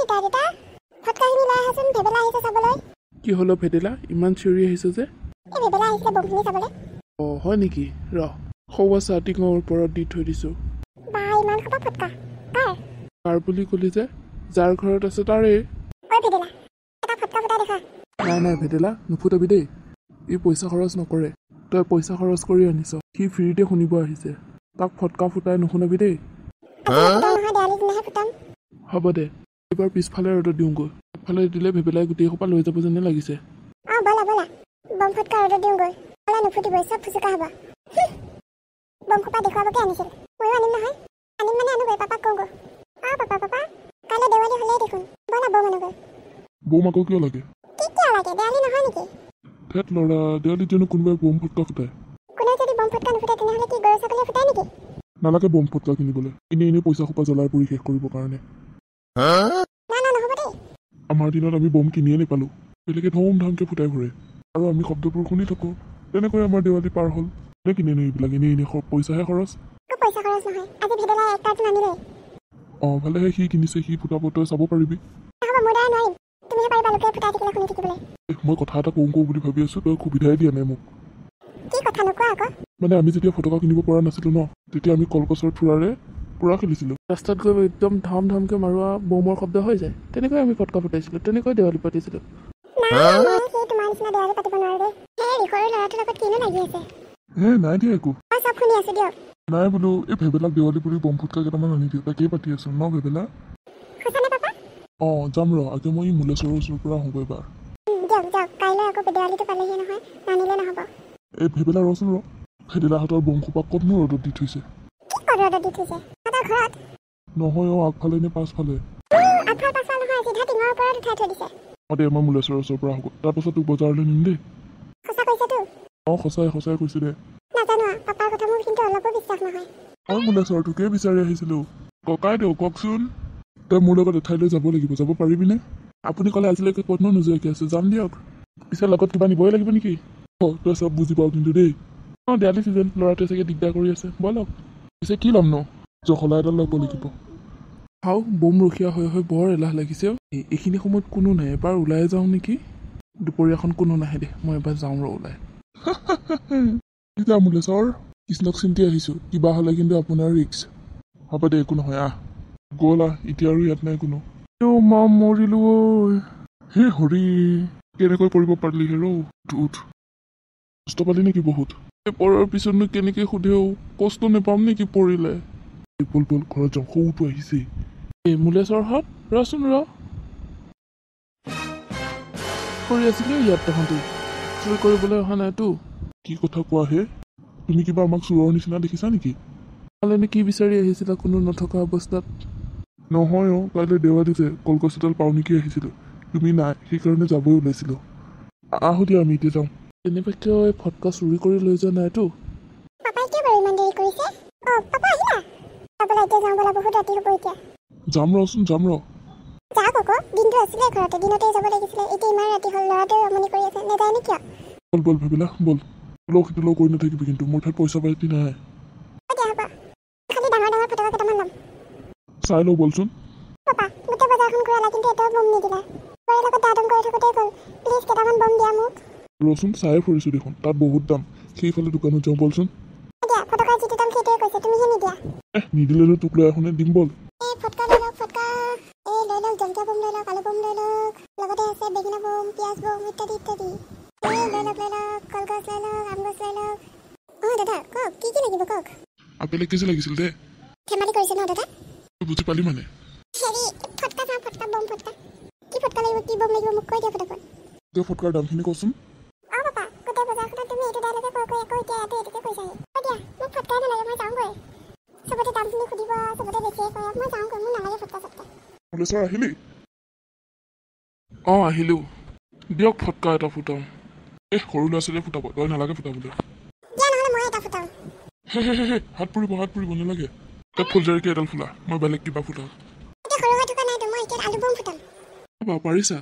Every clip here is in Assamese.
দেউতা, দেউতা, ফটকাখিনি লৈ আহাচোন, ভেবেলা আহিছে চাবলৈ। কি হ'ল ভেদেলা, ইমান চিঞৰি আহিছ যে? এই ভেবেলা আহিছিলে বমখিনি চাবলৈ। অঁ হয় নেকি? ৰ, সৌৱা চাটিঙৰ ওপৰত দি থৈ দিছোঁ। বা, ইমান সোপা ফটকা কাৰ? কাৰ বুলি ক'লি যে? যাৰ ঘৰত আছে তাৰেই। ঐ ভেদেলা, এটা ফটকা ফুটাই দেখা। নাই নাই ভেদেলা, নুফুটাবি দেই। ই পইচা খৰচ নকৰে, তই পইচা খৰচ কৰি আনিছ। সি ফ্ৰীতে শুনিব আহিছে, তাক ফটকা ফুটাই নুশুনাবি দেই। হ'ব দে, এইবাৰ পিছফালে ৰ'দত দিওঁগৈ। আগফালে দিলে ভেবেলাই গোটেই সোপা লৈ যাব যেনে লাগিছে। বম আকৌ কিয় লাগে? ধেত ল'ৰা, দেৱালীত জানো কোনোবাই বম ফটকা ফুটাই? নালাগে বম ফটকা কিনিবলৈ, এনেই এনেই পইচা সোপা জ্বলাই পুৰি শেষ কৰিবৰ কাৰণে। আমাৰ দিনত আমি বম কিনিয়ে নেপালোঁ, বেলেগে ধুম ধামকৈ ফুটাই ফুৰে আৰু আমি শব্দবোৰ শুনি থাকোঁ। তেনেকৈ আমাৰ দেৱালী পাৰ হ'ল। কোনে কিনেনো এইবিলাক? এনেই এনেই পইচাহে খৰচ। অঁ ভালেহে সি কিনিছে, সি ফুটাব, তই চাব পাৰিবি। মই কথা এটা কওঁ কওঁ বুলি ভাবি আছো, তই সুবিধাই দিয়া নাই মোক। মানে আমি যেতিয়া ফটকা কিনিব পৰা নাছিলো ন, তেতিয়া আমি কলগছৰ থোৰাৰে পুৰা খেলিছিলো। ৰাস্তাত গৈ একদম ধাম ধামকৈ মাৰোৱা বমৰ শব্দ হৈ যায়, তেনেকৈ আমি ফটকা ফুটাইছিলো, তেনেকৈ দেৱালী পাতিছিলো। হে নাই দিয়া একো নাই বোলো, এই ভেবেলাক দেৱালী বুলি বম ফুটকা কেইটামান আনি দিয়ে, তাকেই পাতি আছো ন ভেবেলা। অঁ যাম ৰ, আগে মই মূলেশ্বৰৰ ওচৰৰ পৰা আহোঁগৈ এবাৰ। এই ভেবেলা ৰচোন ৰ, ভেবেলাহঁতৰ বম সোপা ক'তনো ৰ'দত দি থৈছে? নহয় অ, আগফালে নে পাছফালে? অঁ দে, মই মূলেশ্বৰৰ ওচৰৰ পৰা আহোঁগৈ, তাৰপাছত তোক বজাৰলৈ নিম দেই। অঁ সঁচাই সঁচাই কৈছো দে। মই মূলেশ্বৰ তোকেই বিচাৰি আহিছিলো। ককাইদেউ কওকচোন। তই মোৰ লগত এঠাইলৈ যাব লাগিব, যাব পাৰিবিনে? আপুনি ক'লে আজিলৈকে ক'তনো নোযোৱাকৈ আছো, যাম দিয়ক। পিছে লগত কিবা নিবই লাগিব নেকি? অঁ তই চব বুজি পাওঁ কিন্তু দেই। অঁ দেৱালী চিজন, ল'ৰাটোৱে চাগে দিগদাৰ কৰি আছে, ব'লক। পিছে কি ল'ম ন? জখলা এডাল ল'ব লাগিব। হাও বম ৰখীয়া হৈ হৈ বৰ এলাহ লাগিছে। এইখিনি সময়ত কোনো নাই, এবাৰ ওলাই যাওঁ নেকি? দুপৰীয়াখন কোনো নাহে দে, মই এবাৰ যাওঁ ৰ ওলাই। যা মূলেশ্বৰ, কৃষ্ণক চিন্তি আহিছোঁ, কিবা হ'লে কিন্তু আপোনাৰ ৰিক্স। হ'ব দে, একো নহয়, আহ গ'ল আহ, এতিয়া আৰু ইয়াত নাই কোনো। মা মৰিলো ঐ। হে হৰি, কেনেকৈ পৰিব পাৰিলি হে? ৰৌ, উঠ। কষ্ট পালি নেকি বহুত? পৰাৰ পিছতনো কেনেকৈ সোধেও, কষ্ট নেপাম নেকি পৰিলে? বল বল ঘৰত যাওঁ, সৰুটো আহিছেই। এই মূলেশ্বৰহঁত, ৰচোন ৰ, কৰি আছিলি ইয়াত তহঁতি? চুৰ কৰিবলৈ অহা নাইতো? কি কথা কোৱা হে তুমি, কিবা আমাক চোৰৰ নিচিনা দেখিছা নেকি? কাইলৈনো কি বিচাৰি আহিছিলা কোনো নথকা অৱস্থাত? নহয় অ, কাইলৈ দেৱালী যে, কলগছ এডাল পাওঁ নেকি আহিছিলোঁ, তুমি নাই সেইকাৰণে যাবই ওলাইছিলোঁ। আহো দিয়া, আমি এতিয়া যাওঁ। কেনেবাকৈ ফটকা চুৰি কৰি লৈ যোৱা নাইতো? যাম ৰচোন, যাম ৰ। বল বল ভেবেলা বল, লগ সেইটো লগ কৰি নাথাকিবি কিন্তু, মোৰ ঠাইত পইচা পাতি নাই। চাই লওঁ বলচোন। ৰচোন, চাই ফুৰিছো দেখোন, তাত বহুত দাম, সেইফালে দোকানত যাওঁ বলচোন। নিদিলেনো তোক লৈ আহোনে, দিম বল। আপেল এক কেজি লাগিছিল দে। বুজি পালি মানে? ফটকাৰ দামখিনি কচোন। আহিলি? অঁ আহিলো। দিয়ক ফটকা এটা ফুটাওঁ। এই সৰু ল'ৰা ছোৱালীয়ে ফুটাব, তই নালাগে ফুটাবলৈ। হে হে হে, হাত পুৰিব, হাত পুৰিব, নালাগে। তই ফুলজাৰিকে এডাল ফুলা, মই বেলেগ কিবা ফুটাওঁ। পাৰিছা?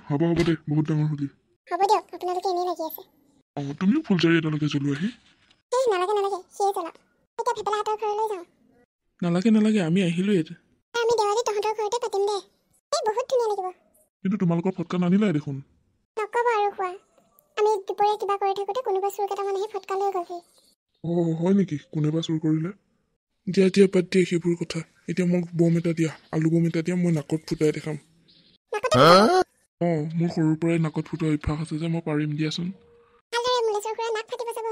হ'ব হ'ব দে, বহুত ডাঙৰ হলি। অঁ তুমিও ফুলজাৰি এডালকে জ্বলোৱাহি। নালাগে নালাগে, আমি আহিলোৱেই। আমি দেৱালী তহঁতৰ ঘৰতে পাতিম দে। এই বহুত ধুনীয়া লাগিব। কিন্তু তোমালোকৰ ফটকা নানিলাই দেখোন। নক'ব আৰু খোৱা, আমি দুপৰীয়া কিবা কৰি থাকোঁতে কোনোবা চোৰ কেইটামান আহি ফটকা লৈ গ'লহি। অঁ হয় নেকি? কোনে বা চুৰ কৰিলে? দিয়া দিয়া, বাদ দিয়া সেইবোৰ কথা। এতিয়া মোক বম এটা দিয়া, আলু বম এটা দিয়া, মই নাকত ফুটাই দেখাম। নাকতে? অঁ, মোৰ সৰুৰ পৰাই নাকত ফুটোৱা অভ্যাস আছে যে, মই পাৰিম দিয়াচোন। ভালদৰে মুলেশ্বৰ খুৰা নাক ফাটিব চাব।